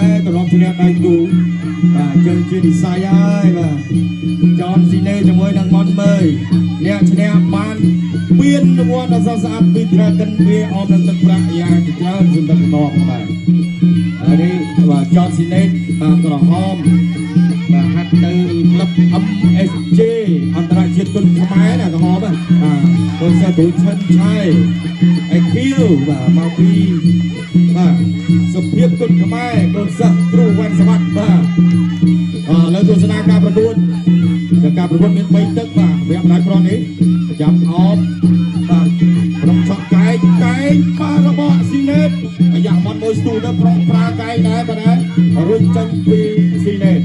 ដែរត្រឡប់ឈ្នះដៃគូបាទជើងជានិស័យហើយបាទចនស៊ីណេជាមួយនឹងមុនមើយអ្នកឈ្នះបានពៀនរង្វាន់ដ៏ស្រស់ស្អាតពី Dragon វាអមនឹងទឹកប្រាក់យ៉ាងច្រើនសម្រាប់បន្តបាទហើយនេះបាទចនស៊ីណេបាទក្រហមបាទហាត់ទៅក្លឹប MSJ អន្តរជាតិគុណខ្មែរណាក្រហមបាទកូនសិស្សគ្រូឈិនឆៃអេខៀវបាទមកពីបាទសុភាពគុណខ្មែរកូនសិស្សគ្រូវ៉ាន់សវត្តបាទអឥឡូវទស្សនាការប្រកួតការប្រកួតមាន3ទឹកបាទវគ្គម្ដាយប្រុសនេះចាំអបបាទប្រំឆក់កែងកែងបាទរបស់ស៊ីណេតអាយ៉ាម៉ាត់មួយស្ទូទៅប្រងប្រាកែងដែរបាទដែររួចចេញពីស៊ីណេត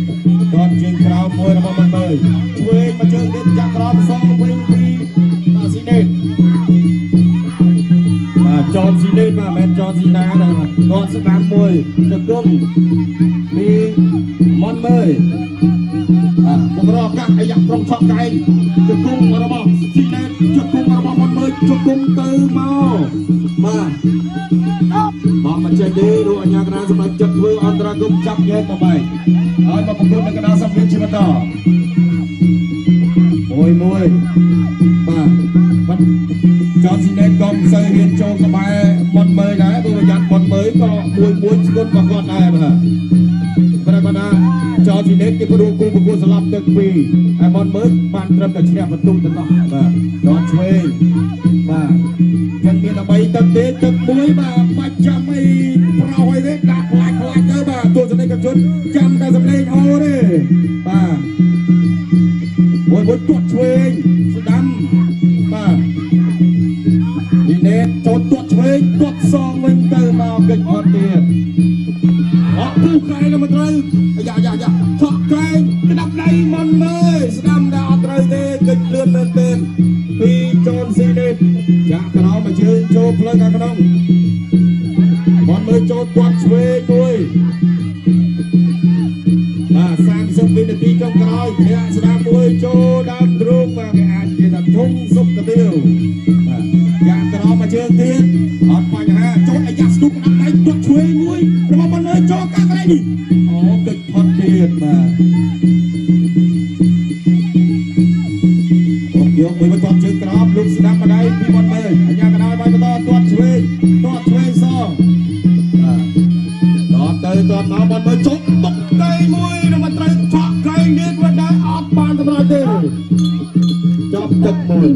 ដនជើងក្រោមមួយរបស់មិនមើលឆ្វេងមកជើងទៀតចាក់ក្រោមសងវិញពីបាទស៊ីណេតបាទចនស៊ីណេតបាទមិនមែនចនស៊ីណាណាបាទស្ដាំមួយជង្គង់ពីមុនមើលបាទបុករកអាយ៉ាប្រងឆក់កែងជង្គង់របស់ស៊ីណេតជង្គង់របស់មុនមើលជង្គង់ទៅមកបាទបងមកចេះទេលោកអញ្ញាកណាសម្រាប់ចិត្តធ្វើអន្តរាគមចាប់ញែកមកបែកហើយមកប្រកួតនៅកណ្ដាលសង្វៀនជាបន្តមួយមួយបាទបាទចនស៊ីណេតក៏មិនសូវហ៊ានចូលក្បែរមុនមើលដែរព្រោះយ៉ាត់មុនមើលក៏មួយមួយស្គត់របស់គាត់ដែរបាទប្រកបណាចនស៊ីណេតគេព្រោះគូប្រកួតស្លាប់ទឹកពីរហើយមុនមើលបានត្រឹមតែឈ្នះបន្ទុកទៅនោះបាទចនឆ្វេងបាទចឹងមាន13ទឹកទេទឹកមួយបាទបាច់ចាំអីប្រោអីទេដាក់ផ្លាច់ផ្លាច់ទៅបាទទស្សនិកជនចាំតែសំឡេងអូទេបាទមួយមួយទាត់ឆ្វេងស្ដាំបាទនេះណែចូលទាត់ឆ្វេងទាត់សងវិញទៅមកកិច្ចអត់ទៀតអត់ពុះកែងមិនត្រូវយ៉ាយ៉ាយ៉ាឆក់កែងក្តាប់ដៃមិនមើលស្ដាំដល់អត់ត្រូវទេកិច្ចលឿនមែនទែនពីចនស៊ីណេតចាក់ក្រោមមកជើងចូលផ្លូវខាងក្នុងមិនមើលចូលទាត់ឆ្វេងមួយបាទ30វិនាទីចុងក្រោយធាក់ស្ដាំមួយចូលដើមទ្រូងបាទគេអាចនិយាយថាធំសុកកាទៀវបាទយ៉ាក់ក្រោមមកជើងទៀតអត់បញ្ហាចូលអាយ៉ាស្ទុះក្តាប់ដៃទាត់ឆ្វេងមួយរបស់មិនមើលចូលកាកន្លែងនេះអូកិច្ចផុតទៀតបាទយកមួយបន្ទាត់ជើងក្រោមលោកស្ដាំម្ដាយពីមាត់មើលអញ្ញាកណ្ដាលបាយបន្តទាត់ឆ្វេងទាត់ឆ្វេងសងបាទតទៅតមកមាត់មើលជុំបុកកែងមួយនឹងមកត្រូវឆក់កែងនេះគាត់ដែរអត់បានសម្រាប់ទេចប់ទឹកមួយ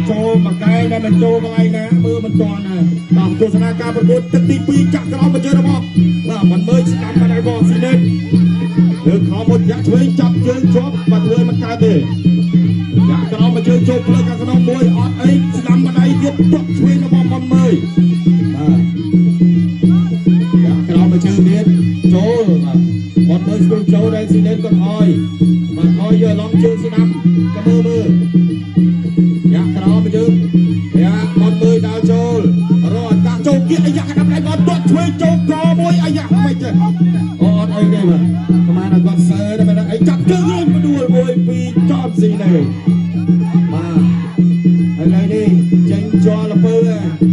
ចូលមកកែងដែលមិនចូលកន្លែងណាមើលមិនទាន់ដែរបាទទស្សនាការប្រកួតទឹកទី2ចាក់ក្រោមមកជើងរបស់បាទមិនមើលស្ដាំម្ដាយបងស៊ីណេតលើខោមួយយ៉ាក់ឆ្វេងចាប់ជើងជាប់បាទធ្វើមិនកើតទេយ៉ាក់ក្រោមមកជើងចូលផ្លូវខាងក្នុងមួយអត់អីស្ដាំម្ដាយទៀតទាត់ឆ្វេងរបស់មុនមើលបាទយ៉ាក់ក្រោមមកជើងទៀតចូលបាទមុនមើលស្ទូចូលដែរស៊ីណេតគាត់អយបាទអយយកឡងជើងស្ដាំក៏មើលមើលយ៉ាក់ក្រោមមកជើងយ៉ាក់មុនមើលដើរចូលរកតាចូលគៀកអាយ៉ាក់កណ្ដាប់ដៃគាត់ទាត់ឆ្វេងចូលកមួយអាយ៉ាក់មិនចេះអូអត់អីទេបាទប្រហែលឲ្យគាត់សើតែមិនអីចាប់ជើងរួចផ្ដួលមួយពីរចំស៊ីណេតបាទឥឡូវនេះចេញជ័រលពើ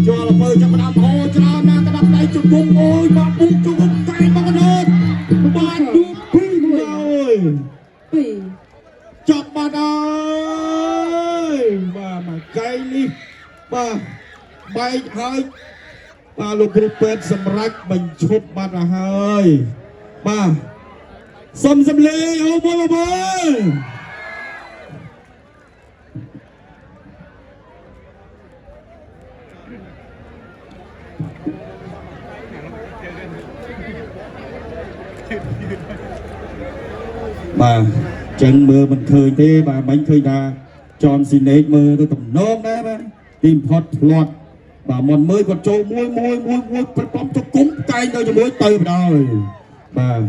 ជ័រលពើចាប់ផ្ដើមអូច្រើនណាស់កណ្ដាប់ដៃជង្គង់អូយបាទបុកជង្គង់កែងមកកណោតបាទឌូពីរមកអើយ ពីរ ចប់បាត់ហើយបាទមកកែងនេះបាទបែកហើយបាទលោកគ្រូពេទ្យសម្រាប់បញ្ឈប់បាត់ទៅហើយបាទសុំសំលេងអូមួយមកមើលបាទចឹងមើលមិនឃើញទេបាទមិញឃើញថាចនស៊ីណេតមើលទៅតំណងដែរបាទទីបំផុតផ្លាត់បាទមុនមើលគាត់ចូលមួយមួយមួយមួយប្រពំជង្គង់កែងទៅជាមួយទៅបណ្ដោយបាទ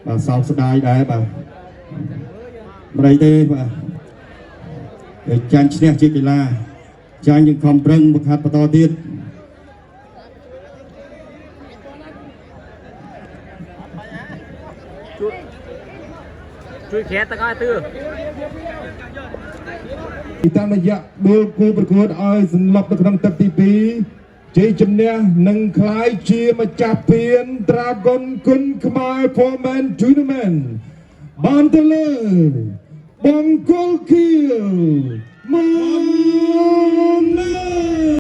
បាទសោកស្ដាយដែរបាទមិនអីទេបាទតែចាញ់ឈ្នះជាកីឡាចាញ់យើងខំប្រឹងបង្ហាត់បន្តទៀត ជួយខែទឹកឲ្យទឿ តាមរយៈបួលគូប្រកួតឲ្យសន្លប់នៅក្នុងទឹកទី2 ជ័យជំនះនឹងក្លាយជាម្ចាស់ពាន Dragon គុនខ្មែរ Four Man Tournament បានទៅលើ